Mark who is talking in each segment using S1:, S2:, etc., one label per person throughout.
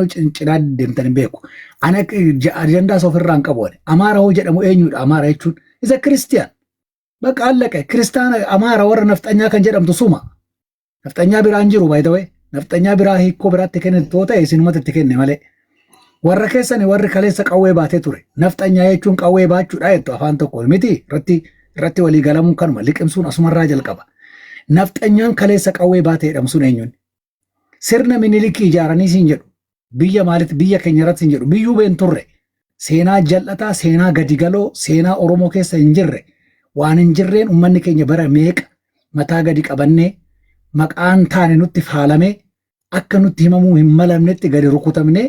S1: cinaa deemtan hin beeku. Ani ajandaa ofirraa hin qabu. Amaara hoo jedhamu eenyudha? Amaara jechuun isa kiristiyaan. Bakka allaqe kiristaana Amaara warra nafxanyaa kan jedhamtu suma. Nafxanyaa biraa hin jiru by the way. Nafxanyaa biraa hiikoo biraatti kennitu yoo ta'e isinumatti itti kenne malee. Warra keessani warri kaleessa qawwee baatee ture. Nafxanyaa jechuun qawwee baachuudha jettu afaan tokkoon miti irratti walii galamuun kanuma liqimsuun asumarraa jalqaba. Nafxanyaan kaleessa qawwee baatee jedhamu sun eenyuun? Sirna Minilikii ijaaranii siin jedhu. Biyya maalitti biyya keenya irratti siin jedhu. Biyyuu been turre. Seenaa jal'ataa, seenaa gadi galoo, seenaa Oromoo keessa hin jirre. Waan hin jirreen uummanni keenya bara meeqa mataa gadi qabannee maqaan taane nutti faalamee akka nutti himamuu hin malamnetti gadi rukutamnee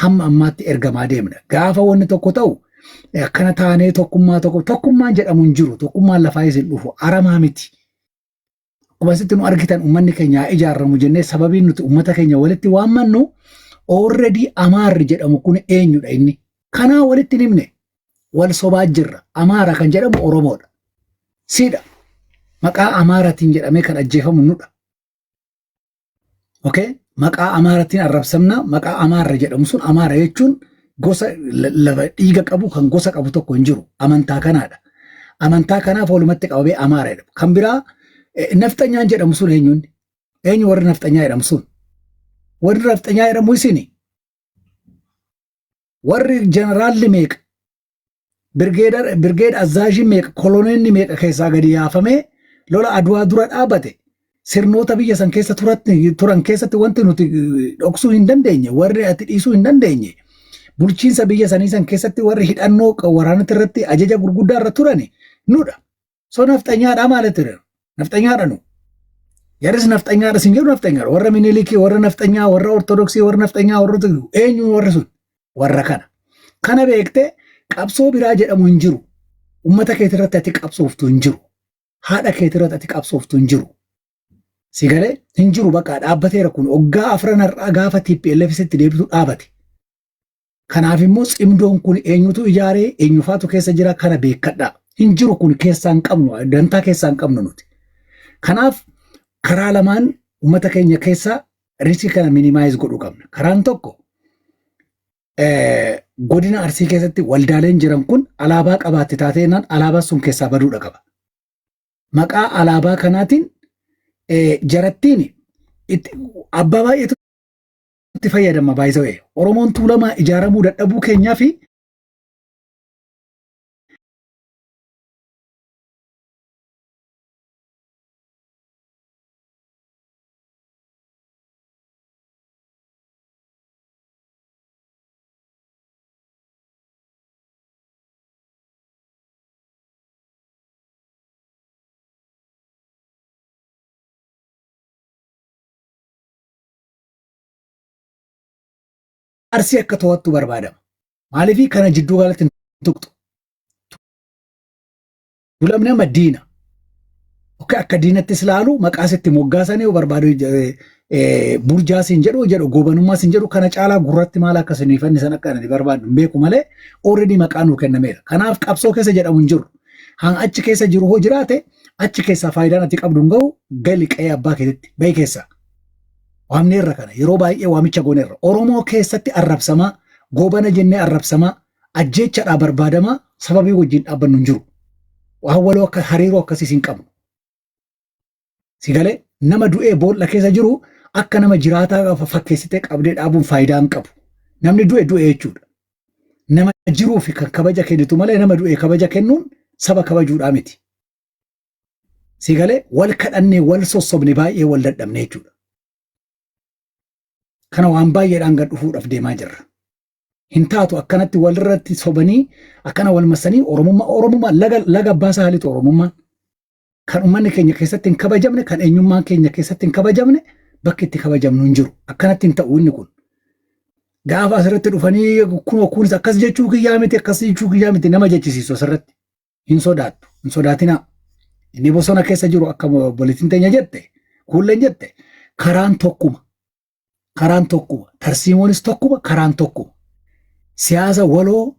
S1: hamma ammaatti ergamaa deemna. Gaafa wanni tokko ta'u akkana taanee tokkummaa tokko tokkummaan jedhamu hin jiru. Tokkummaan lafaa isin dhufu aramaa miti. Akkuma asitti nu argitan uummanni keenya haa ijaaramu jennee sababiin nuti uummata keenya walitti waammannu already Amaarri jedhamu kun eenyudha inni. Kanaa walitti hin himne wal sobaa jirra. Amaara kan jedhamu Oromoodha. Siidha. Maqaa Amaaratiin jedhamee kan ajjeefamu nudha. Okay? Maqaa Amaaratiin arrabsamna. Maqaa Amaarra jedhamu sun Amaara jechuun gosa lafa dhiiga qabu kan gosa qabu tokko hin jiru. Amantaa kanaadha. Amantaa kanaaf walumatti qabamee Amaara jedhamu. Kan biraa nafxanyaan jedhamu sun eenyuun? Eenyu warri nafxanyaa jedhamu sun? Warri nafxanyaa jedhamu isini. Warri jeneraalli meeqa? Birgeed Azzaazhiin meeqa koloneenni meeqa keessaa gadi yaafamee lola Adwaa dura dhaabate sirnoota biyya san keessa turan keessatti wanti nuti dhoksuu hin dandeenye warri ati dhiisuu hin dandeenye bulchiinsa biyya sanii san keessatti warri hidhannoo waraanatti irratti ajaja gurguddaa irra turani nudha. So nafxanyaadha ማለት ture. Nafxanyaadha nu. Jarris nafxanyaadha sin jedhu nafxanyaadha. Warra Minilikii, warra nafxanyaa, warra Ortodoksii, warra nafxanyaa, warra eenyu warri sun warra kana. Kana beektee qabsoo biraa jedhamu hin jiru. Uummata keetirratti ati qabsooftu hin jiru. Haadha keetirratti ati qabsooftu hin jiru. Si galee hin jiru bakka dhaabbateera kun waggaa afran har'aa gaafa TPLF sitti deebitu dhaabate. Kanaaf immoo cimdoon kun eenyutu ijaaree eenyufaatu keessa jira kana beekkadhaa. Hin jiru kun keessaa hin qabnu dantaa keessaa hin qabnu nuti. Kanaaf karaa lamaan uummata keenya keessaa riskii kana minimaayiz godhuu qabna. Karaan tokko godina Arsii keessatti waldaaleen jiran kun alaabaa qabaatte taateenaan alaabaan sun keessaa baduudha qaba. Maqaa alaabaa kanaatiin jarattiin abbaa baay'eetu itti fayyadama baay'isawee. Oromoon Tuulamaa ijaaramuu dadhabuu keenyaa fi Arsii akka to'attu barbaadama. Maaliif kana jidduu galatti hin tuqxu? Tuulamni amma diina. Okay, akka diinattis ilaalu maqaa sitti moggaasanii yoo barbaadu burjaa siin jedhu jedhu goobanummaa siin jedhu kana caalaa gurratti maal akka isin fannisan akka ani barbaadu hin beeku malee already maqaa nuu kennameera. Kanaaf qabsoo keessa jedhamu hin jiru. Haan achi keessa jiru hoo jiraate achi keessaa faayidaan ati qabdu hin gahu gali qe'ee abbaa keetitti bahi keessaa. Waamneerra kana yeroo baay'ee waamicha gooneerra. Oromoo keessatti arrabsamaa, goobana jennee arrabsamaa, ajjeechadhaa barbaadamaa sababii wajjin dhaabbannu hin jiru. Waan waloo akka hariiroo akkasiis hin qabnu. Si galee nama du'ee boolla keessa jiru akka nama jiraataa fakkeessitee qabdee dhaabuun faayidaa hin qabu. Namni du'e du'e jechuudha. Nama jiruu fi kan kabaja kennitu malee nama du'e kabaja kennuun saba kabajuudhaa miti. Si galee wal kadhannee wal sossobne baay'ee wal dadhabne jechuudha. Kana waan baay'eedhaan gad dhufuudhaaf deemaa jirra. Hin taatu akkanatti walirratti sobanii akkana wal massanii Oromummaa Oromummaa laga laga abbaa isaa halitu Oromummaan. Kan uummanni keenya keessatti hin kabajamne kan eenyummaan keenya keessatti hin kabajamne bakki itti kabajamnu hin jiru. Akkanatti hin ta'u inni kun. Gaafa asirratti dhufanii kunoo kunis akkas jechuu kiyyaa miti akkas jechuu kiyyaa miti nama jechisiisu asirratti. Hin sodaattu hin sodaatinaa. Inni bosona keessa jiru akka obboleettiin teenya jette kuulleen jette karaan tokkuma. Karaan tokkuma. Tarsiimoonis tokkuma karaan tokkuma. Siyaasa waloo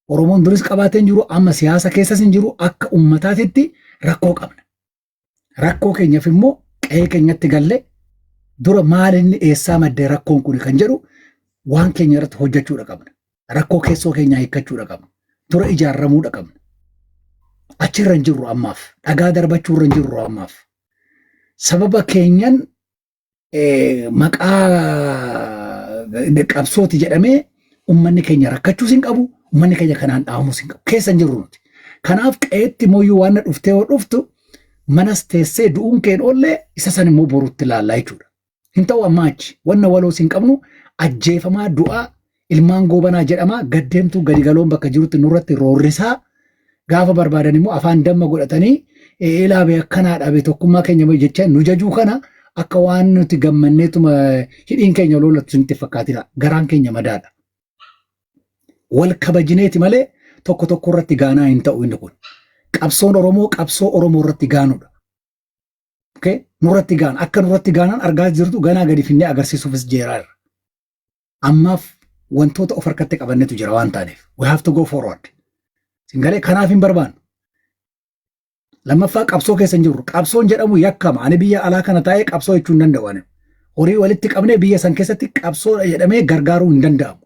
S1: Oromoon duris qabaatee hin jiru amma siyaasa keessas hin jiru akka uummataatitti rakkoo qabna. Rakkoo keenyaaf immoo qe'ee keenyatti gallee dura maal inni eessaa maddee rakkoon kun kan jedhu Waan keenya irratti hojjechuudha qabna. Rakkoo keessoo keenyaa hiikkachuudha qabna. Dura ijaarramuudha qabna. Achirra hin jirru ammaaf. Dhagaa darbachuurra hin jirru ammaaf. Sababa keenyan maqaa qabsooti jedhamee ummanni keenya rakkachuus hin qabu, ummanni keenya kanaan dhaabamuus hin qabu. Keessa hin jirru nuti. Kanaaf qe'eetti mooyyuu waan na dhuftee yoo dhuftu manas teessee du'uun keen oollee isa san immoo borutti ilaallaa jechuudha. Hin ta'u ammaa achi wanna waloos hin qabnu ajjeefamaa du'aa ilmaan goobanaa jedhamaa gaddeemtuu gadi galoon bakka jirutti nurratti roorrisaa gaafa barbaadan immoo afaan damma godhatanii eelaa bee akkanaa dhabe tokkummaa keenya jecha nu jajuu kana akka waan nuti gammanneetuma hidhiin keenya lolatu sinitti fakkaatina garaan keenya madaadha. Wal kabajineeti malee tokko tokko irratti gaanaa hin ta'u inni kun. Qabsoon Oromoo qabsoo Oromoo irratti gaanudha. Okay? Nurratti gaan akka nurratti gaanaan argaa jirtu ganaa gadi finnee agarsiisuufis jeeraarra. Ammaaf wantoota of harkatti qabannetu jira waan taaneef. We have to go forward. Singalee kanaaf hin barbaannu. Lammaffaa qabsoo keessa hin jirru. Qabsoon jedhamu yakkama. Ani biyya alaa kana taa'ee qabsoo jechuu hin danda'u. Ani. Horii walitti qabnee biyya san keessatti qabsoo jedhamee gargaaruu hin danda'amu.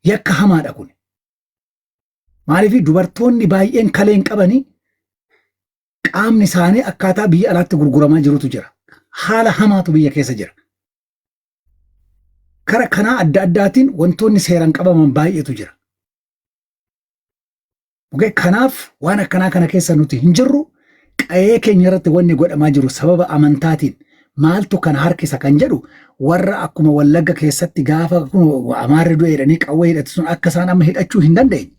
S1: Yakka hamaadha kun. Maaliif dubartoonni baay'een kalee hin qabanii qaamni isaanii akkaataa biyya alaatti gurguramaa jirutu jira. Haala hamaatu biyya keessa jira. Kara kanaa adda addaatiin wantoonni seeraan qabaman baay'eetu jira. Okay, kanaaf waan akkanaa kana keessa nuti hin jirru qa'ee keenya irratti wanni godhamaa jiru sababa amantaatiin maaltu kana harkisa kan jedhu warra akkuma Wallagga keessatti gaafa Amaarri du'e jedhanii qawwee hidhate sun akka isaan amma hidhachuu hin dandeenye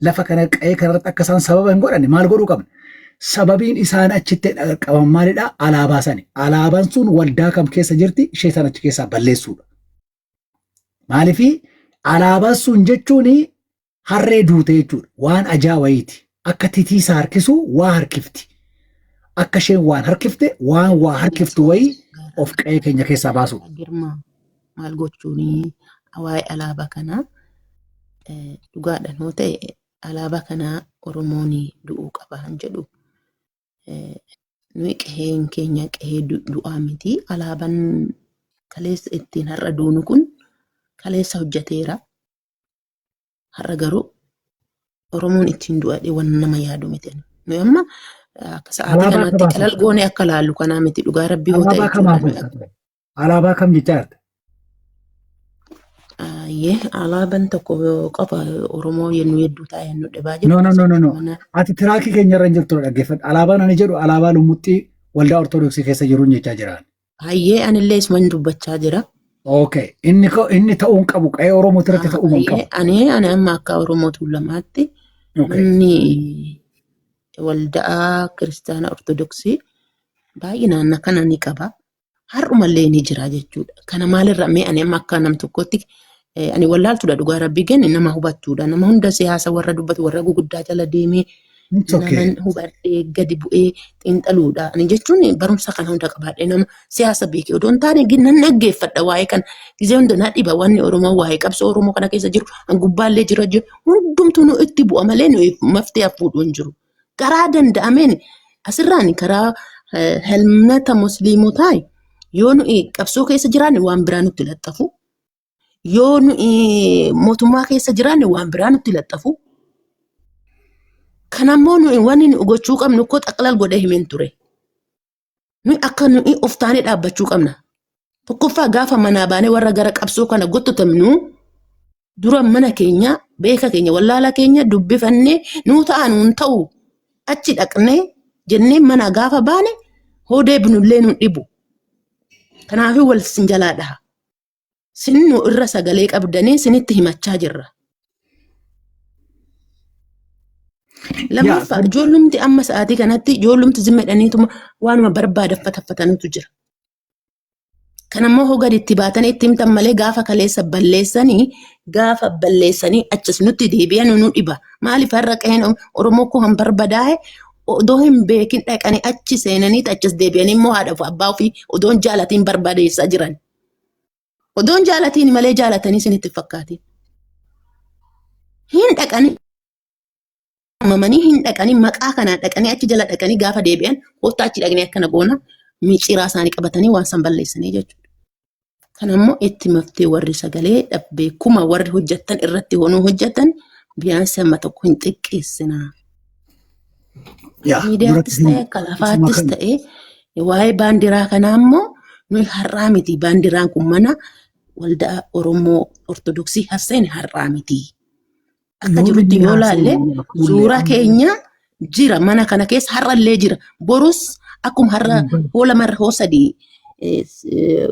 S1: lafa kana qa'ee kanarratti akka isaan sababa hin godhanne maal godhuu qabna? Sababiin isaan achitti qaban maalidha? Alaabaa sani. Alaabaan sun waldaa kam keessa jirti? Ishee san achi keessaa balleessuudha. Maaliifii alaabaan sun jechuun harree duute jechuudha. Waan ajaa wayiiti. Akka titiisa harkisu waa harkifti. Akka isheen waan harkifte waan waa harkiftu wayii of qe'ee keenya keessaa baasuudha.
S2: Girmaa maal gochuuni waa'ee alaabaa kanaa dhugaadhaan yoo ta'e alaabaa kanaa Oromoon du'uu qaba kan jedhu nuyi qe'een keenya qe'ee du'aa miti. Alaabaan kaleessa ittiin har'a duunu kun kaleessa hojjeteera. Har'a garuu Oromoon ittiin du'adhe waan nama yaadu miti. Nuyi amma akka sa'aatii
S1: Alaabaa
S2: kanaatti
S1: kam
S2: qalal goone akka laallu kanaa miti dhugaa rabbii yoo ta'e
S1: Alaabaa kam
S2: jechuudha. Nuyi
S1: haasofta? Alaabaa kam jechaa jirta?
S2: Ayyee alaabaan tokko qofa Oromoo yennu hedduu taa'e nu dhibaa jiru.
S1: No, no, no, no, no.
S2: Mana
S1: Ati tiraakii keenya irra hin jirtu dhaggeeffadhu. Alaabaan ani jedhu alaabaa lummuxxii waldaa Ortodoksii keessa jiruun jechaa jira.
S2: Ayyee anillee isuman dubbachaa jira.
S1: Okay. Inni inni ta'uu hin qabu. Qe'ee Oromoo irratti ta'uu hin qabu.
S2: Ayyee ani ani amma akka Oromoo Tuulamaatti
S1: Okay.
S2: manni waldaa kiristaana Ortodoksii baay'inaan akkana ni qaba. Har'umallee ni jira jechuudha. Kana maalirra mee ani amma akka nam tokkotti ani wallaaltuudha dhugaa rabbii kenne nama hubattuudha. Nama hunda siyaasa warra dubbatu warra guguddaa jala deemee
S1: It's okay.
S2: naman hubadhee gadi bu'ee xiinxaluudha. Ani jechuun barumsa kana hunda qabaadhee nama siyaasa beekee odoo hin taane nan dhaggeeffadha waa'ee kana. Gizee hunda na dhiba wanni Oromoo waa'ee qabsoo Oromoo kana keessa jiru an gubbaallee jira jiru hundumtuu nu itti bu'a malee nu maftee hafuudhu hin jiru. Karaa danda'ameen asirraan karaa helmata musliimotaa yoo nuyi qabsoo keessa jiraanne waan biraa nutti laxxafu. Yoo nuyi mootummaa keessa jiraanne waan biraa nutti laxxafu. Kanammoo nuyi wanni nu gochuu qabnu koo xaqlal godhee himeen ture. Nuyi akka nuyi of taanee dhaabbachuu qabna. Tokkoffaa gaafa manaa baanee warra gara qabsoo kana gottotamnu dura mana keenya beeka keenya wallaala keenya dubbifannee nuu ta'a nuun ta'u achi dhaqnee jennee mana gaafa baane hoo deebinullee nuun dhibu. Kanaafuu wal sin jalaa dhaha. Sin nu irra sagalee qabdanii sinitti himachaa jirra. Lammaffaa ijoollumti amma sa'aatii kanatti ijoollumti zimmadhaniituma waanuma barbaadan fataffatanitu jira. Kanammoo hoo gadi itti baatanii itti himtan malee gaafa kaleessa balleessanii gaafa balleessanii achas nutti deebi'an nu dhiba. Maaliif har'a qe'een Oromoo koo han barbadaa'e odoo hin beekin dhaqanii achi seenanii achas deebi'anii immoo haadha fi abbaa ofii odoo hin jaalatiin barbadeessaa jiran. Odoo hin jaalatiin malee jaalatanii isinitti hin fakkaatin. Hin dhaqanii mamanii hin dhaqanii maqaa kanaan dhaqanii achi jala dhaqanii gaafa deebi'an kottaa achi dhaqnee akkana goona micciiraa isaanii qabatanii waan san balleessanii jechuudha. Kan ammoo itti maftee warri sagalee dhabbee kuma warri hojjettan irratti honuu hojjettan biyaansi amma tokko hin xiqqeessinaa.
S1: Yaa
S2: Miidiyaattis
S1: duratti
S2: ta'e akka
S1: isuma
S2: lafaattis
S1: kana.
S2: ta'e waa'ee baandiraa kanaa immoo nuyi har'aa miti. Baandiraan kun mana waldaa Oromoo Ortodoksii Hasseen har'aa miti. Akka
S1: Yoom
S2: jirutti
S1: inni
S2: yoo laalle
S1: haasa'e fuullee
S2: suuraa
S1: amma
S2: keenya jira mana kana keessa har'allee jira. Borus akkuma har'a hoo lamarra hoo sadii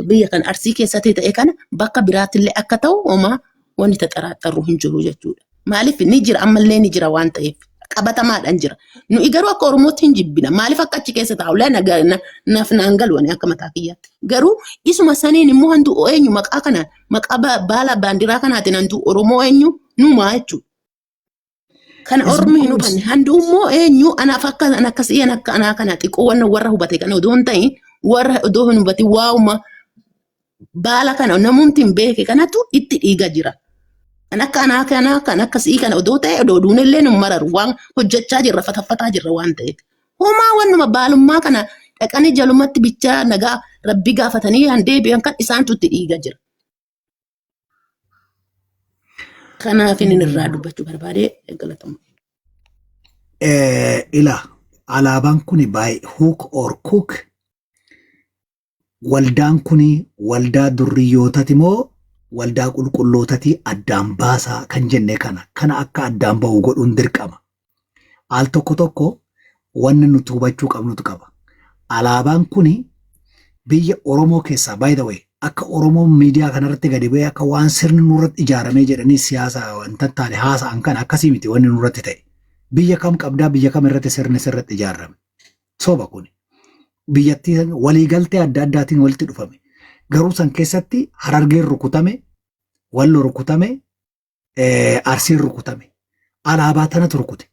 S2: biyya kana Arsii keessatti ta'e kana bakka biraattillee akka ta'u homaa wanni taxaraaxarru hin jiru jechuudha. Maaliif ni jira ammallee ni jira waan ta'eef qabatamaadhaan jira. Nuyi garuu akka Oromootti hin jibbina. Maaliif akka achi keessa taa'u laa naaf naan galu ani akka mataa kiyyaatti. Garuu isuma saniin immoo hantu eenyu maqaa kanaan maqaa baala baandiraa kanaatiin hantu Oromoo eenyu numaa jechuudha. Kana ormi hin hubanne. Handuu immoo eenyu anaaf akka an akkasii an akka anaa kana xiqqoo wanna warra hubate kana odoo hin ta'in warra odoo hin hubatin waa'uma baala kana namumti hin beeke kanatu itti dhiiga jira. Kan akka anaa kana kan akkasii kana odoo ta'e odoo duunellee nu mararu waan hojjechaa jirra fataffataa jirra waan ta'eef. Homaa wannuma baalummaa kana dhaqanii jalumatti bichaa nagaa rabbi gaafatanii han deebi'an kan isaantu itti dhiiga jira. Kanaaf inni irraa dubbachuu barbaade galatama.
S1: Ila alaabaan kun by hook or cook waldaan kun waldaa durriyyootati moo waldaa qulqullootati addaan baasaa kan jenne kana kana akka addaan bahu godhuun dirqama. Al tokko tokko wanni nuti hubachuu qabnutu qaba. Alaabaan kuni biyya Oromoo keessaa by the way akka Oromoon miidiyaa kanarratti gadi ba'ee akka waan sirni nurratti ijaaramee jedhanii siyaasa wanta taane haasa'an kana akkasii miti wanni nurratti ta'e. Biyya kam qabdaa biyya kam irratti sirni sirratti ijaarame. Soba kuni. Biyyattii waliigaltee adda addaatiin walitti dhufame. Garuu san keessatti Harargeen rukutame, Wallo rukutame, Arsiin rukutame. Alaabaa tanatu rukute.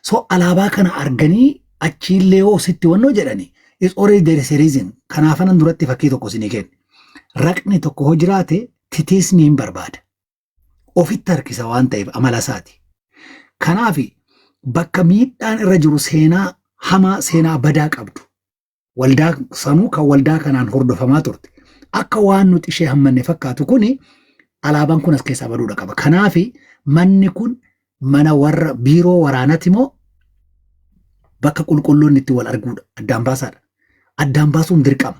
S1: So alaabaa kana arganii achiillee hoo sitti wannoo jedhani is already there is a reason. Kanaafanan duratti fakkii tokko isinii kenne. Raqni tokko hoo jiraate titiisni hin barbaada. Ofitti harkisa waan ta'eef amala isaati. Kanaaf bakka miidhaan irra jiru seenaa hamaa seenaa badaa qabdu. Waldaa sanuu kan waldaa kanaan hordofamaa turte. Akka waan nuti ishee hammanne fakkaatu kuni alaabaan kun as keessaa baduudha qaba. Kanaaf manni kun mana warra biiroo waraanati moo bakka qulqulloonni itti wal arguudha. Addaan baasaadha. Addaan baasuun dirqama.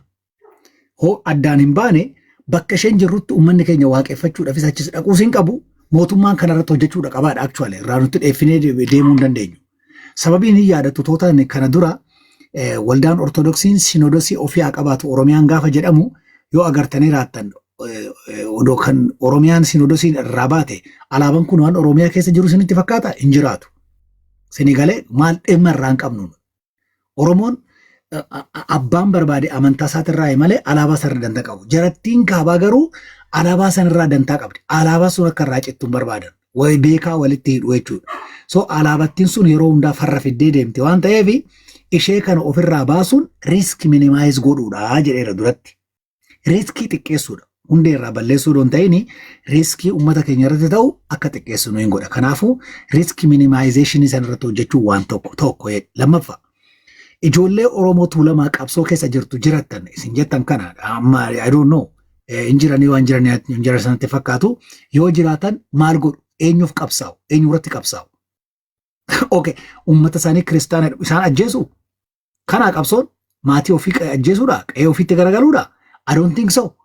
S1: Hoo addaan hin baane bakka isheen jirrutti uummanni keenya waaqeffachuudhaafis achis dhaquus hin qabu. Mootummaan kanarratti hojjechuudha qabaadha actually irraa nutti dheeffinee deemuu hin dandeenyu. Sababiin hin yaadattu tootaan kana dura waldaan Ortodoksiin sinodosii ofii haa qabaatu Oromiyaan gaafa jedhamu yoo agartanii raattan odoo kan Oromiyaan sinodosiin irraa baate alaabaan kun waan Oromiyaa keessa jiru isinitti fakkaata hin jiraatu. Isinii galee maal dhimma irraa hin qabnu. Oromoon abbaan barbaade amantaa isaatirraa malee alaabaa sanarra dantaa qabu. Jarattiin kaabaa garuu alaabaa sanarraa dantaa qabdi. Alaabaa sun akka irraa cittu hin barbaadan. Wayi beekaa walitti hidhu jechuudha. So alaabattiin sun yeroo hundaa farra fiddee deemte waan ta'eef ishee kana ofirraa baasuun risk minimize godhuudha jedheera duratti. Riiskii xiqqeessuudha. Hundee irraa balleessuu osoo hin ta'in riiskii uummata keenya irratti ta'u akka xiqqeessu nu hin godha. Kanaafuu riiskii minimaayizeeshinii sana irratti hojjechuun waan tokko tokko. Lammaffaa ijoollee Oromoo Tuulamaa qabsoo keessa jirtu jirattan isin jettan kana amma I don't know hin jiranii waan jiranii hin jiran sanatti fakkaatu yoo jiraatan maal godhu eenyuuf qabsaa'u eenyu irratti qabsaa'u. Okay uummata isaanii kiristaana isaan ajjeesu Kanaa qabsoon maatii ofii ajjeesuudha, qe'ee ofiitti garagaluudha. I don't think so.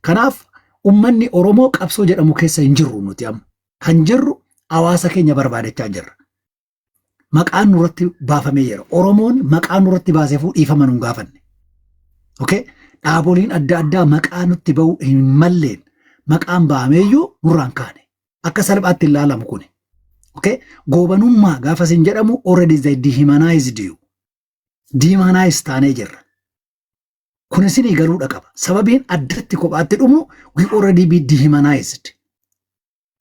S1: Kanaaf ummanni Oromoo qabsoo jedhamu keessa hin jirru nuti amma. Kan jirru hawaasa keenya barbaadachaa jirra. Maqaan nurratti baafamee jira. Oromoon maqaa nurratti baaseefuu dhiifama nun gaafanne. Okay? Dhaaboliin adda addaa maqaa nutti ba'uu hin malleen maqaan ba'ameeyyuu nurraan kaane. Akka salphaatti hin laalamu kuni. Okay? Goobanummaa gaafa isin jedhamu already they dehumanized you. Dehumanize taanee jirra. Kun isinii galuudha qaba. Sababiin addatti kophaatti dhumu we already be dehumanized.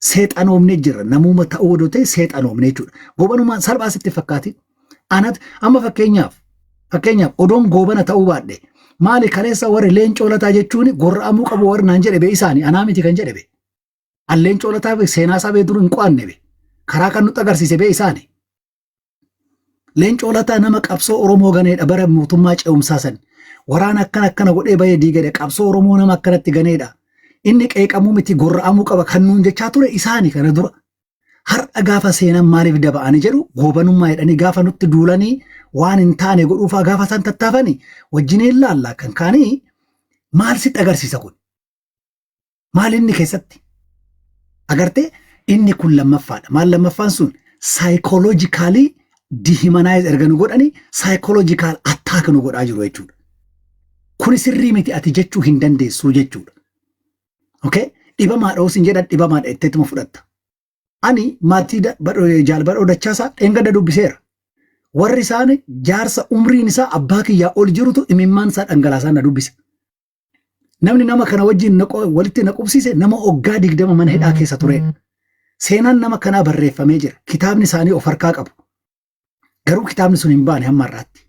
S1: Seexanoomnee jirra. Namuma ta'uu odoo ta'e seexanoomnee jechuudha. Goobanummaan salphaa sitti fakkaati. Anat amma fakkeenyaaf odoon goobana ta'uu baadhe maali kaleessa warri leencoo lataa jechuun gorra'amuu qabu warri naan jedhe bee isaanii anaa miti kan jedhe bee. An Leencoo Lataa be seenaa isaa bee dur hin qo'anne be. Karaa kan nutti agarsiise bee isaani. Leencoo Lataa nama qabsoo Oromoo ganeedha bara mootummaa ce'umsaa san. Waraana akkana akkana godhee bahee diigedha. Qabsoo Oromoo nama akkanatti ganeedha. Inni qeeqamuu miti, gorra'amuu qaba kan nuun jechaa ture isaani kana dura. Har'a gaafa seenan maaliif daba'anii jedhu, goobanummaa jedhanii gaafa nutti duulanii waan hin taane godhuufaa gaafa isaan tattaafanii wajjiniin laalla kan kaanii maal sitti agarsiisa kun? Maal inni keessatti? Agartee, inni kun lammaffaadha. Maal lammaffaan sun? Psychologically dehumanize erga nu godhanii, psychological attack nu godhaa jiru jechuudha. Kuni sirrii miti ati jechuu hin dandeessuu jechuudha. Okay? Dhibamaadha hoos hin jedhan, dhibamaadha jetteetuma fudhatta. Ani maatii Jaalbadhoo Dachaasaa dheengadda dubbiseera. Warri isaan jaarsa umriin isaa abbaa kiyyaa ol jirutu imimmaan isaa dhangalaasaa na dubbise. Namni nama kana wajjin walitti na qubsiise nama waggaa 20 mana hidhaa keessa turedha. Seenaan nama kanaa barreeffamee jira. Kitaabni isaanii of harkaa qabu. Garuu kitaabni sun hin baane hamma har'aatti.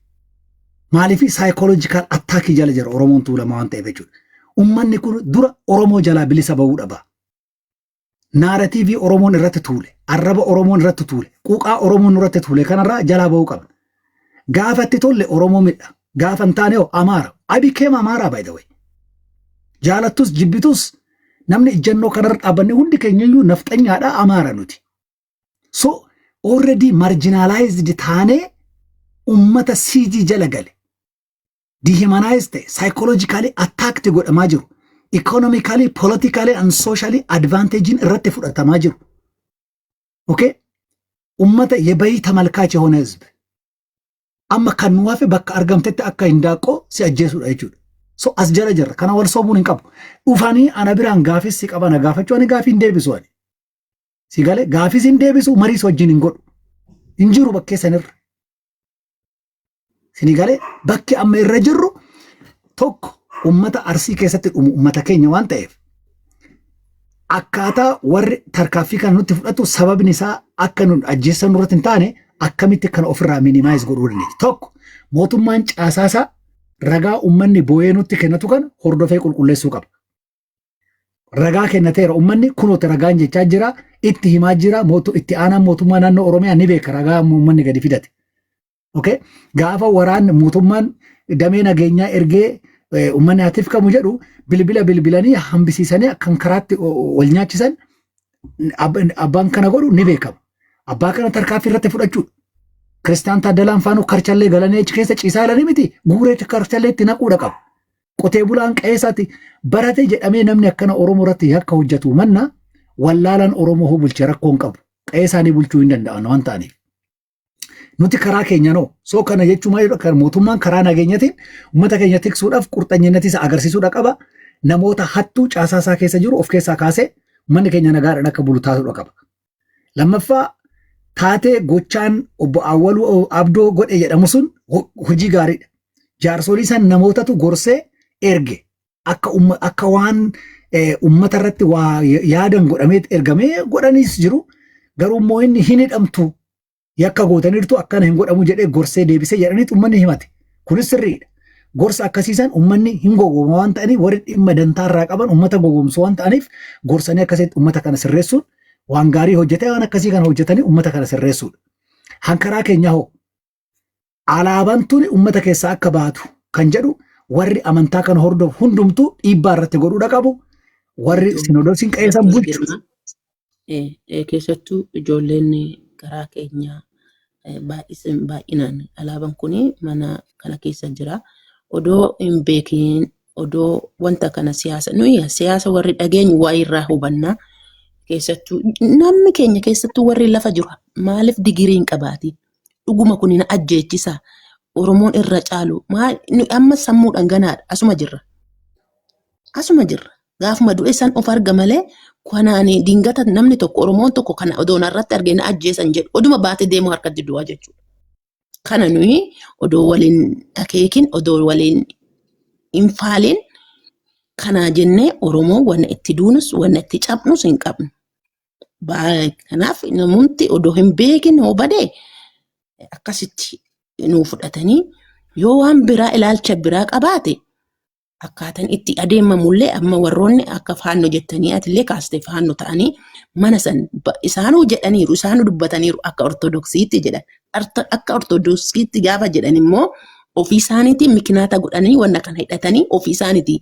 S1: Maaliif? Psychological attack jala jira Oromoon Tuulamaa waan ta'eef jechuudha. Uummanni kun dura Oromoo jalaa bilisa bahuu dhaba. Narrative Oromoon irratti tuule, arraba Oromoon irratti tuule, quuqaa Oromoon irratti tuule kanarraa jalaa bahuu qabna. Gaafa itti tolle Oromoo midha. Gaafa hin taane hoo Amaara. I became Amaara, by the way. Jaalattus jibbitus namni ijjannoo kanarra dhaabbanne hundi keenyayyuu nafxanyaadha, Amaara nuti. So already marginalized taanee ummata siijii jala gale. Dehumanized ta'e, psychologically attacked godhamaa jiru. Economically, politically and socially advantagein irratti fudhatamaa jiru. Okay? Ummata የበይ ተመልካች የሆነ ህዝብ amma kan nu hafe bakka argamtetti akka hindaaqqoo si ajjeesudha jechuudha. So as jala jirra. Kana wal sobuun hin qabu. Dhufanii ana biraan gaafis si qaba na gaafachuu, ani gaafii hin deebisu ani. Si galee, gaafis hin deebisu, mariis wajjin hin godhu. Hin jiru bakkee sanirra. Sini galee, bakki amma irra jirru tokko ummata Arsii keessatti dhumu ummata keenya waan ta'eef, akkaataa warri tarkaaffii kana nutti fudhatu sababni isaa akka nu ajjeessan nurratti hin taane, akkamitti kana ofirraa minimize godhuu dandeenya. Tokko, mootummaan caasaasaa ragaa ummanni boo'ee nutti kennatu kana hordofee qulqulleessuu qaba. Ragaa kennateera ummanni, kunooti ragaan jechaa jira, itti himaa jira, itti aanaan mootummaa naannoo Oromiyaa ni beeka ragaa ummanni gadi fidate. Okay? Gaafa waraanni mootummaan damee nageenyaa ergee uummanni haa tifkamu jedhu, bilbila bilbilanii hambisiisanii kan karaatti wal nyaachisan abbaan kana godhu ni beekama. Abbaa kana tarkaanfii irratti fudhachuudha. Kiristaan Taaddalaan faanuu karchallee galanii achi keessa ciisaa jiranii miti, guuree karchallee itti naquudha qaba. Qotee bulaan qe'eessaatti barate jedhamee namni akkana Oromoo irratti yakka hojjetu manna, wallaalaan Oromoo hoo bulche rakkoo hin qabu. Qe'ee isaanii bulchuu hin danda'an waan ta'aniif. Nuti karaa keenya noo soo kana jechuun maal? Kan mootummaan karaa nageenyatiin uummata keenya tiksuudhaaf qurxanyinati isa agarsiisuudha qaba. Namoota hattuu caasaa isaa keessa jiru of keessaa kaasee uummanni keenya nagaadhaan akka bulu taasisuudha qaba. Lammaffaa, taatee gochaan obbo Awwaluu Abdoo godhe jedhamu sun hojii gaariidha. Jaarsolii san namootatu gorsee erge, akka waan uummata irratti waa yaadan godhamee ergamee godhaniis jiru. Garuu immoo inni hin hidhamtu, yakka gootaniirtu, akkana hin godhamu jedhee gorsee deebisee jedhaniitu uummanni himate. Kunis sirriidha. Gorsa akkasiisan uummanni hin gowwooma waan ta'aniif, warri dhimma dantaa irraa qaban uummata gowwoomsu waan ta'aniif, gorsanii akkasitti uummata kana sirreessuun waan gaarii hojjetee, waan akkasii kana hojjetanii uummata kana sirreessuudha. Hankaraa keenya hoo, alaabaan tuni uummata keessaa akka baatu kan jedhu warri amantaa kana hordofu hundumtuu dhiibbaa irratti godhuudha qabu. Warri sinodoosiin qeessan bulchu.
S2: Keessattuu ijoolleen karaa keenyaa baay'inaan alaabaan kun mana kana keessa jira. Odoo hin beekin, odoo wanta kana siyaasa, nuyi siyaasa warri dhageenyu waa irraa hubanna. Keessattuu namni keenya, keessattuu warri lafa jiru, maaliif digirii hin qabaatin? Dhuguma kun na ajjeechisa. Oromoon irra caalu maal amma sammuudhaan ganaadha, asuma jirra. Asuma jirra. Gaafuma du'e san of arga malee, kanaan dingata namni tokko, Oromoon tokko kana odoo narratti argee na ajjeesan jedhu, oduma baatee deemu harkatti du'a jechuudha. Kana nuyi odoo waliin akeekin, odoo waliin hin faalin kana jennee, Oromoo wanna itti duunus wanna itti cabnus hin qabnu. Kanaaf namoonni odoo hin beekin hoo badee akkasitti nuu fudhatanii, yoo waan biraa ilaalcha biraa qabaate, akkaataan itti adeemamullee amma warroonni akka Faannoo jettanii atillee kaastee, Faannoo ta'anii mana san isaanuu jedhaniiru, isaanuu dubbataniiru, akka Ortodoksiitti jedhan. Akka Ortodoksiitti gaafa jedhan immoo Ofii isaaniitiin mikinaata godhanii wanna kana hidhatanii ofii isaaniitii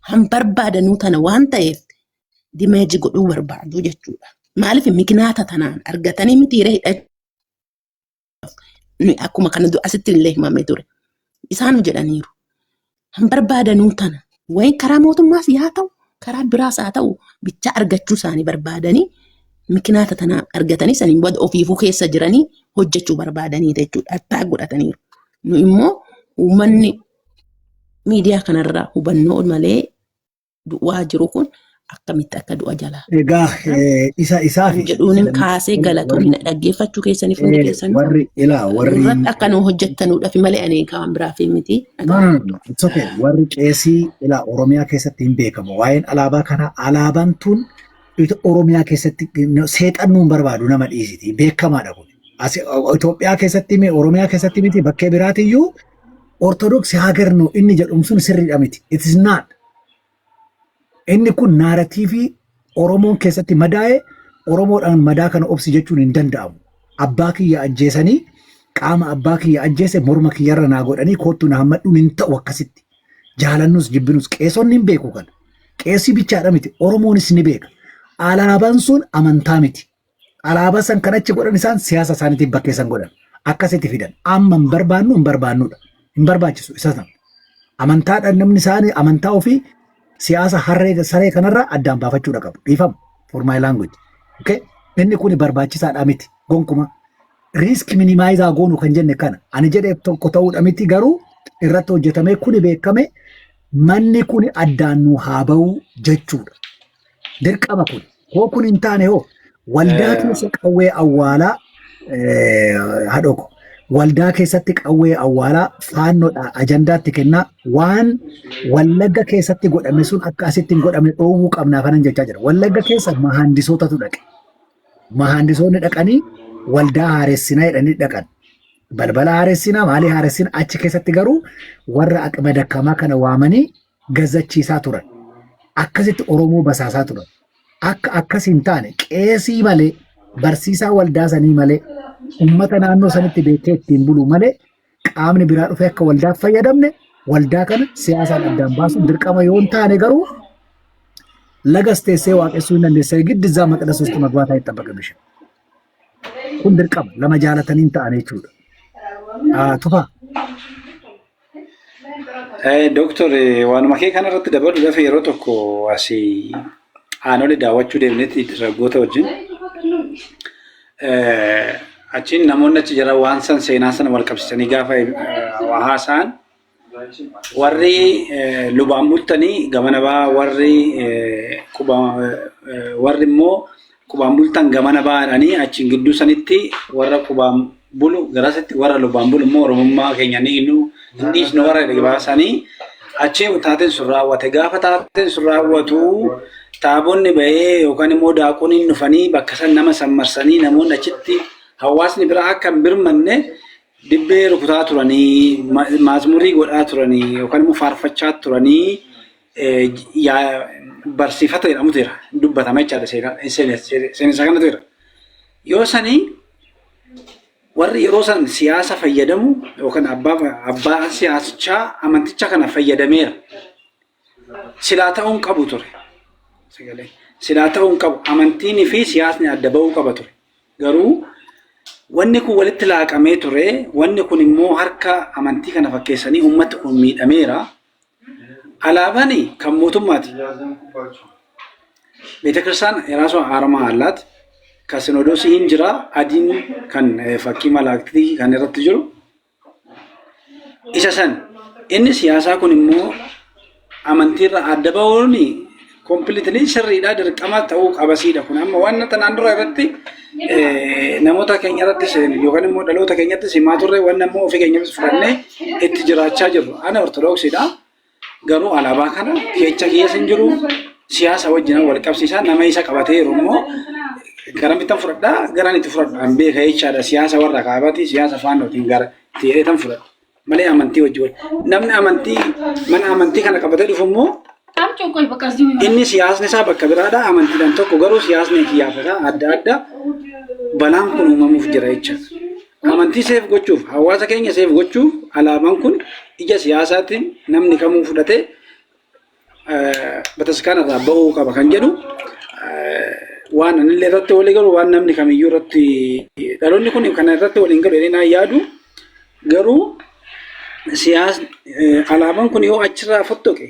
S2: han barbaadanuu tana waan ta'eef damage godhuu barbaadu jechuudha. Maaliif mikinaata tanaan argatanii mitiiree hidhachuu akkuma kana asitti illee himamee ture. Isaanu jedhaniiru. Han barbaadanuu tana wayi karaa mootummaas yaa ta'u karaa biraas haa ta'u bichaa argachuu isaanii barbaadanii mikinaata tana argatanii saniin booda ofiifuu keessa jiranii hojjechuu barbaadanii jechuudha. Attaa godhataniiru. Nu immoo uummanni miidiyaa kanarraa hubannoo malee du'aa jiru kun akkamitti akka du'a jalaa.
S1: Egaa isa isaa fi
S2: jedhuun kaasee galatoomina dhaggeeffachuu keessaniif hundi keessan
S1: warri ilaa warri
S2: irratti akka nu hojjettanuudhaaf malee ani kan biraaf miti.
S1: No, no, no, it's okay. Warri qeesii ilaa Oromiyaa keessatti hin beekamu. Waa'een alaabaa kanaa, alaabaan tun Oromiyaa keessatti seexannuun barbaadu nama dhiisiti. Beekamaadha kun. Itoophiyaa keessatti, Oromiyaa keessatti miti, bakkee biraatiyyuu Ortodoksii ሀገር ነው inni jedhuun sun sirriidha miti. It is not. Inni kun narrative Oromoon keessatti madaa'e, Oromoodhaan madaa kana obsi jechuun hin danda'amu. Abbaa kiyya ajjeesanii, qaama abbaa kiyya ajjeese morma kiyyarra naa godhanii koottu na hammadhuun hin ta'u akkasitti. Jaalannus jibbinus qeesonni hin beeku kana. Qeesii bichaadha miti, Oromoonis ni beeka. Alaabaan sun amantaa miti. Alaabaa san kan achi godhan isaan siyaasa isaaniitiif bakkeessan godhan. Akkasitti fidan. Amma hin barbaannu, hin barbaannudha. Hin barbaachisu isa sana. Amantaadhaan namni isaanii amantaa ofii siyaasa harree saree kanarraa addaan baafachuudha qabu. Dhiifama. For my language. Okay? Inni kun barbaachisaadha miti. Gonkuma. Risk minimize goonu kan jenne kana. Ani jedhe tokko ta'uudha miti, garuu irratti hojjetamee kuni beekame, manni kuni addaan nu haa ba'u jechuudha. Dirqama kun. Hoo kun hin taane hoo waldaa keessa qawwee awwaalaa hadhoko. Waldaa keessatti qawwee awwaalaa faannoodha ajandaatti kennaa, waan Wallagga keessatti godhame sun akka asitti hin godhamne dhoowwuu qabnaa kanan jechaa jira. Wallagga keessa mahaandisootatu dhaqe. Mahaandisoonni dhaqanii waldaa haaressinaa jedhanii dhaqan. Balbala haaressinaa, maalii haaressinaa, achi keessatti garuu warra aqma dakkamaa kana waamanii gazachiisaa turan. Akkasitti Oromoo basaasaa turan. Akka akkas hin taane qeesii malee, barsiisaa waldaa sanii malee, uummata naannoo sanitti beekee ittiin bulu malee qaamni biraa dhufee akka waldaaf fayyadamne, waldaa kana siyaasaan addaan baasuun dirqama. Yoo hin taane garuu lagas teessee waaqessuu hin dandeessa, ግድ እዛ መቅደስ ውስጥ መግባት አይጠበቅብሽም። Kun dirqama lama jaalatanii hin ta'an jechuudha. Tufaa.
S3: Dooktor, waanuma kee kanarratti dabaluudhaaf, yeroo tokko asii aanolee daawwachuu deemnetti dargaggoota wajjin. Achiin namoonni achi jira waan san seenaa sana wal qabsiisanii gaafa waa haasa'an, warri lubaan bultanii gamana ba'aa, warri warri immoo qubaan bultan gamana ba'aadhanii, achiin gidduu sanitti warra qubaan bulu garasitti, warra lubaan bulu immoo Oromummaa keenya ni hin dhiisnu warra baasanii achi taateen sun raawwate. Gaafa taateen sun raawwatu taabonni bahee yookaan immoo daaqoniin dhufanii bakka san nama san marsanii, namoonni achitti hawaasni biraa akka hin birmanne dibbee rukutaa turanii, maazmurii godhaa turanii yookaan immoo faarfachaa turanii, barsiifata jedhamutu jira, dubbatama jechaadha, seenessa kanatu jira. Yoo sanii warri yeroo san siyaasa fayyadamu yookaan abbaa siyaasichaa amanticha kana fayyadameera. Silaa ta'uun qabu ture. Sagalee. Silaa ta'uun qabu, amantiinii fi siyaasni adda ba'uu qaba ture. Garuu wanni kun walitti laaqamee ture. Wanni kun immoo harka amantii kana fakkeessanii uummati kun miidhameera. Alaabaan kan mootummaati. ቤተክርስቲያን የራሷ አርማ አላት። ከሲኖዶስ jira, adiin kan fakkii malaaktii kan irratti jiru. Isa san inni siyaasaa kun immoo amantiirra adda ba'uun completely sirriidha, dirqama ta'uu qabasiidha. Kun amma waan tanaan dura irratti namoota keenya irrattis yookaan immoo dhaloota keenyattis himaa turre, waan ammoo ofii keenyattis fudhannee itti jiraachaa jirru. Ana Ortodoksiidha. Garuu alaabaa kana keecha keessa hin jiru, siyaasa wajjin wal qabsiisaa, nama isa qabatee jiru immoo garamittan fudhadhaa, garan itti fudhadhaan beeka jechaadha. Siyaasa warra kaabaati, siyaasa faannootiin gara itti jedheetan fudhadha. Malee amantii wajjin wal. Namni amantii mana amantii kana qabatee dhufu immoo inni siyaasni isaa bakka biraadha, amantiidhaan tokko, garuu siyaasni kiyyaaf isaa adda adda, balaan kun uumamuuf jira jechaadha. Amantii safe gochuuf, hawaasa keenya safe gochuuf, alaabaan kun ija siyaasaatiin namni kamuu fudhatee bataskaana irraa ba'uu qaba kan jedhu, waan anillee irratti walii galu, waan namni kamiyyuu irratti, dhaloonni kun kana irratti waliin galu jedhee naan yaadu. Garuu siyaasni alaabaan kun yoo achirraa fottoqe,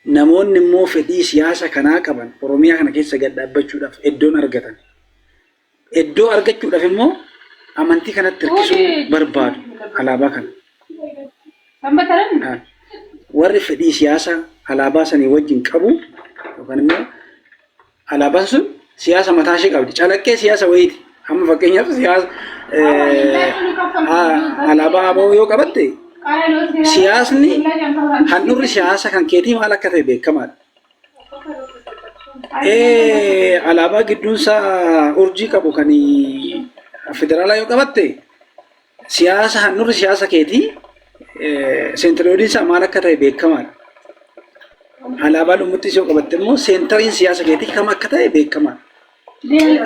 S3: namoonni immoo fedhii siyaasa kanaa qaban Oromiyaa kana keessa gad dhaabbachuudhaaf iddoon argatan. Iddoo argachuudhaaf immoo amantii kanatti hirkisuu barbaadu alaabaa kana. Warri fedhii siyaasa alaabaa sanii wajjin qabu yookaan immoo alaabaan sun siyaasa mataa ishee qabdi. Calaqqee siyaasa wayiiti. Amma fakkeenyaaf siyaasa alaabaa ABO yoo qabatte, siyaasni handhurri siyaasa kan keetii maal akka ta'e beekamaadha. Alaabaa gidduunsaa urjii qabu kan federaalaa yoo qabatte, siyaasa handhurri siyaasa keetii centroidiin isaa maal akka ta'e beekamaadha. Alaabaa lummuxxis yoo qabatte immoo centeriin siyaasa keetii kam akka ta'e beekamaadha.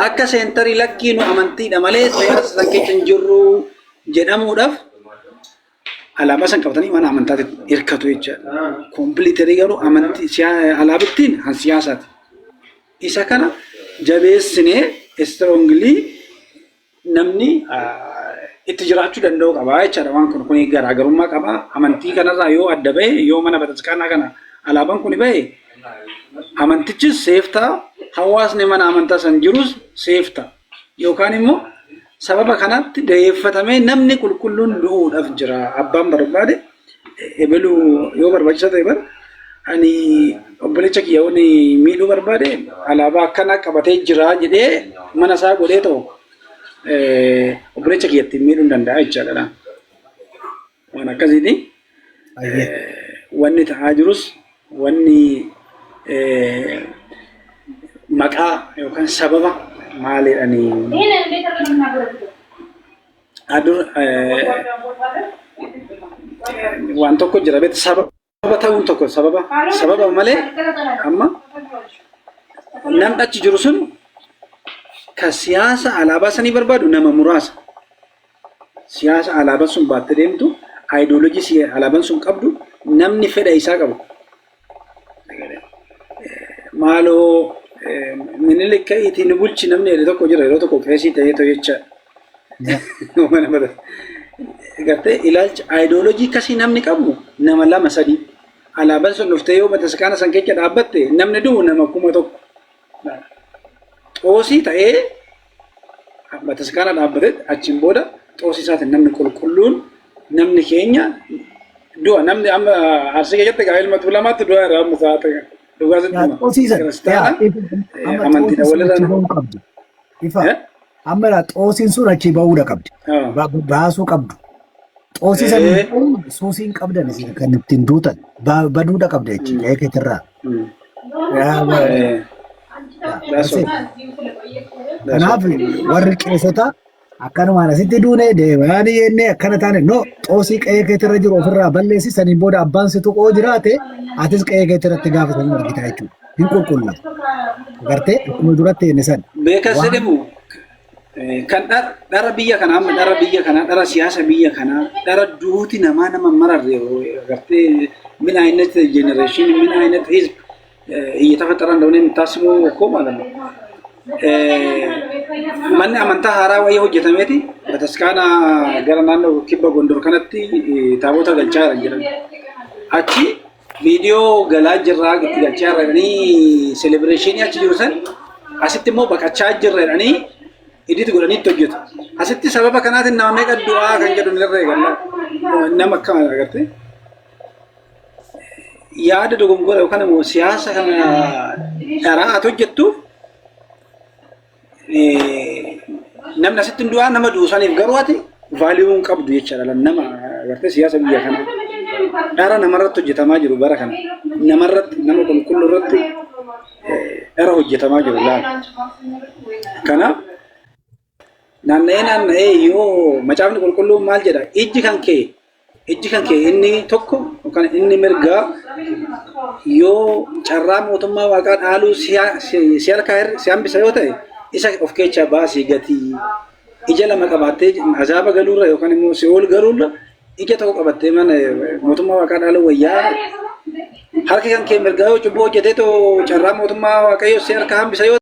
S3: Akka centerii lakkii nu amantiidha malee siyaasa san keessa hin jirru jedhamuudhaaf alaabaa san qabatanii mana amantaatti hirkatu jechaadha. Completely garuu amantii alaabittiin kan siyaasaati. Isa kana jabeessinee strongly namni itti jiraachuu danda'u qaba jechaadha. Waan kun kun garaagarummaa qaba. Amantii kanarraa yoo adda bahe, yoo mana bataskaanaa kana alaabaan kun bahe, amantichis safe ta'a. Hawaasni mana amantaa san jirus safe ta'a. Yookaan immoo sababa kanatti da'eeffatamee namni qulqulluun du'uudhaaf jira. Abbaan barbaade ebeluu yoo barbaachisaa ta'e, bara ani obbolecha kiyya wani miidhuu barbaade alaabaa akkanaa qabatee jira jedhee mana isaa godhee ta'u obbolecha kiyyatti miidhuu hin danda'a jechaadha. Waan akkasiiti. Wanni ta'aa jirus wanni maqaa yookaan sababa maaliidhanii adur waan tokko jira beekta, sababa ta'uun tokko sababa sababa malee amma namni achi jiru sun ka siyaasa alaabaa sanii barbaadu nama muraasa. Siyaasa alaabaan sun baattee deemtu, ideology alaabaan sun qabdu, namni fedha isaa qabu. Maaloo Minilik ka'iitii nu bulchi namni jedhe tokko jira yeroo tokko, qeesii ta'ee ta'e jecha. Gartee ilaalcha ideology akkasii namni qabu nama lama sadi. Alaabaan sun dhuftee yoo bataskaana san keessa dhaabbatte, namni du'u nama 1000. Xoosii ta'ee bataskaana dhaabbate, achiin booda xoosii isaatiin namni qulqulluun, namni keenya du'a. Namni amma Arsii keessatti egaa ilma Tuulamaatti du'a irraa amma sa'aata dhugaa sitti hima.
S1: Xoosiisan.
S3: Kiristaana amantiidha
S1: Xoosiin
S3: walirraa.
S1: achi bahuu qabdi. Ifa. Amma laa xoosiin sun achi bahuudha qabdi. Baasuu qabdu. Xoosii san suusiin qabdan isin kan ittiin duutan baduudha qabda jechuudha qe'ee keetirraa.
S3: That's all.
S1: Kanaaf warri qeessota akkanumaan asitti duune deemaanii jennee akkana taane, no, xoosii qe'ee keetirra jiru ofirraa balleessi. Saniin booda abbaan si tuqoo jiraate, atis qe'ee keetirratti gaafa san argita jechuudha. Hin qulqullaa'u. Agartee, akkuma duratti jenne san.
S3: Beekas jedhamu kan dhara biyya kanaa, amma dhara biyya kanaa, dhara siyaasa biyya kanaa, dhara duuti namaa nama mararre agartee, ምን አይነት generation፣ ምን አይነት ህዝብ እየተፈጠረ እንደሆነ የምታስበው እኮ ማለት ነው። Manni amantaa haaraa wayii hojjetameeti bataskaana gara naannoo kibba Gondor kanatti taabota galchaa jiran. Achi viidiyoo galaa jirraa itti galchaa jiranii, celebration achi jiru san asitti immoo baqachaa jirra jedhanii edit godhanii itti hojjetu. Asitti sababa kanaatiin nama meeqa du'aa kan jedhu irra eegalla. Nama akkam agartee? Yaada dogongora yookaan immoo siyaasa kana dharaa ati hojjettuuf namni asitti hin du'aa, nama du'u saniif garuu ati value hin qabdu jechaadha. Nama agartee, siyaasa biyya kanaa dhara namarratti hojjetamaa jiru bara kana, namarratti, nama qulqulluu irratti dhara hojjetamaa jiru laala. Kanaaf naanna'ee naanna'ee yoo macaafni qulqulluun maal jedha, ijji kan kee inni tokko yookaan inni mirgaa yoo carraa mootummaa waaqaa dhaaluu si harkaa si hambisa yoo ta'e, isa of keessaa baasii gatii. Ija lama qabaattee azaaba galuurra yookaan immoo si'ool galuurra ija tokko qabattee mana mootummaa waaqaa dhaaluu wayyaa. Harki kan kee mirgaa yoo cubbuu hojjetee too carraa mootummaa waaqayyoo si harka hambisa yoo